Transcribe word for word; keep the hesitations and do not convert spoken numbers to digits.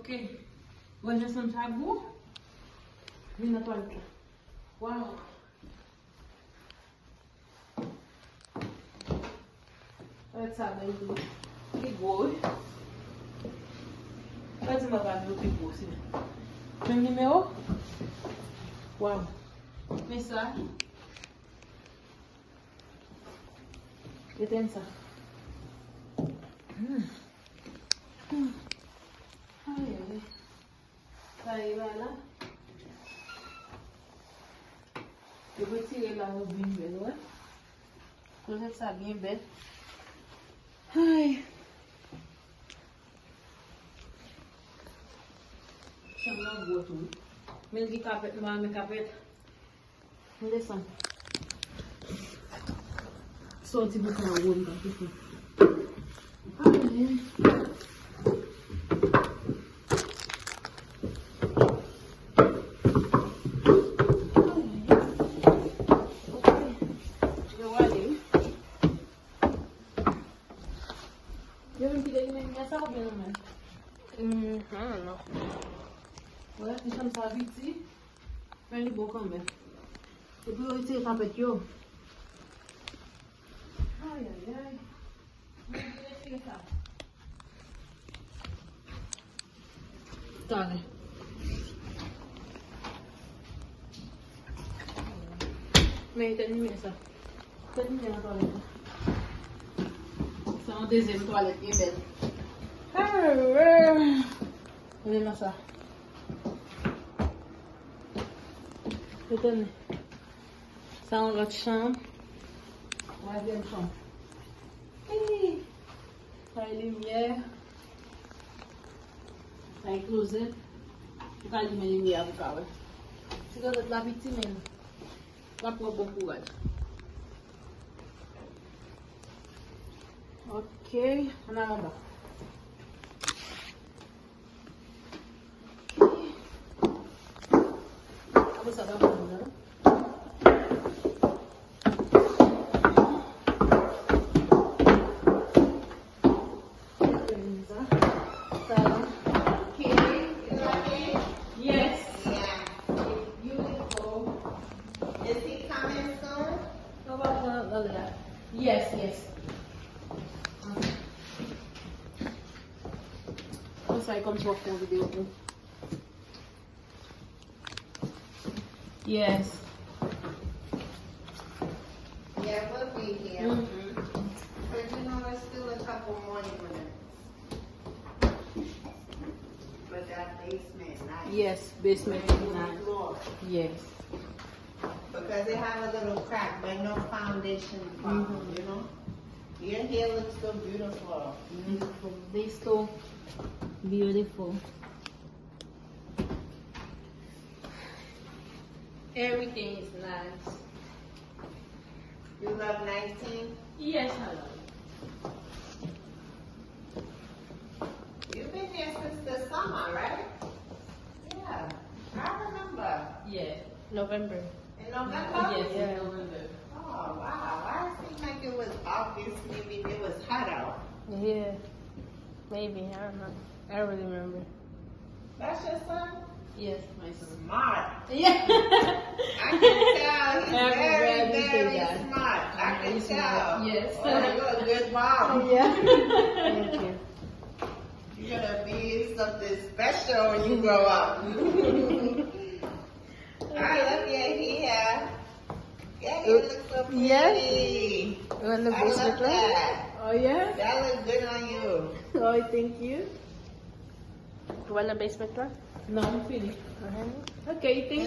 Ok. Bon, jan sanm sa gou. Vin nan twalèt la. Waw. Twalèt sa bèl tou. Li gwo, wi. Pa di m pa di w pi gwo, se menm nimewo. Waw. Men sa. Etenn sa. Hmm. Hmm. Ay, ay, ay. Sa e la la. Yo retire la yo byen bèl, wè. Klozèt sa byen bèl. Ay. Chanm nan gwo tou, wi. Men li kapèt, m pa renmen kapèt. M desann. Soti pou fè yon wonn pa fouti. Ay. Ay. Ok. Yo ale, wi. Yo menm ki te limen limyè sa oubyen nou menm? Hmm, I don't know. Wè, ti chanm sa piti. Men li bon kanmenm. Epi yo retire kapèt yo. Ay, ay, ay. Men ki retire sa. Talè. Men etèn limyè sa. Etèn limyè nan twalèt la. Se yon dezyèm twalèt byen bèl. Gade nan sa. Etèn. Sa yon lòt chanm. Twazyèm chanm. Hi! Sa e limyè. Sa e klozèt. Ou ka limen limyè a pou ka wè. Ti klozèt la piti, men l ap pran bon kouraj. Ok, ann al anba. Apre sa, pa pran nan. Sa, sa, ok. You like it? Yes. Yeah. It's beautiful. Is he coming soon? Non, pa pran nan la. Yes, yes. Ok. Konsa e kòmsi w ap fè yon videyo pou. Yes. Yeah, we'll be here. Mm-hmm. But you know, there's still a couple more units. But that basement, nice. Yes, basement is nice. Floor. Yes. Because they have a little crack, but no foundation problem, mm-hmm, you know? Your hair looks so beautiful. Beautiful. They so beautiful. Everything is nice. You love nineteen? Yes, I love it. You've been here since the summer, right? Yeah, I remember. Yeah, November. In November? Yes, in November. Oh, wow. Why it seemed like it was August, maybe it was hot out. Yeah, maybe. I don't know. I don't really remember. That's your son? Yes, my son. Smart. Yeah. I can tell he's very, very smart. I can tell. Yes. Oh, you're a good mom. Yeah. Thank you. You're gonna be something special when you grow up. I love your hair. Yeah, you look so pretty. Yeah. You want the basement one? Oh, yeah? That look good on you. Oh, thank you. You want the basement one? No, I'm fini. Okay, thank you.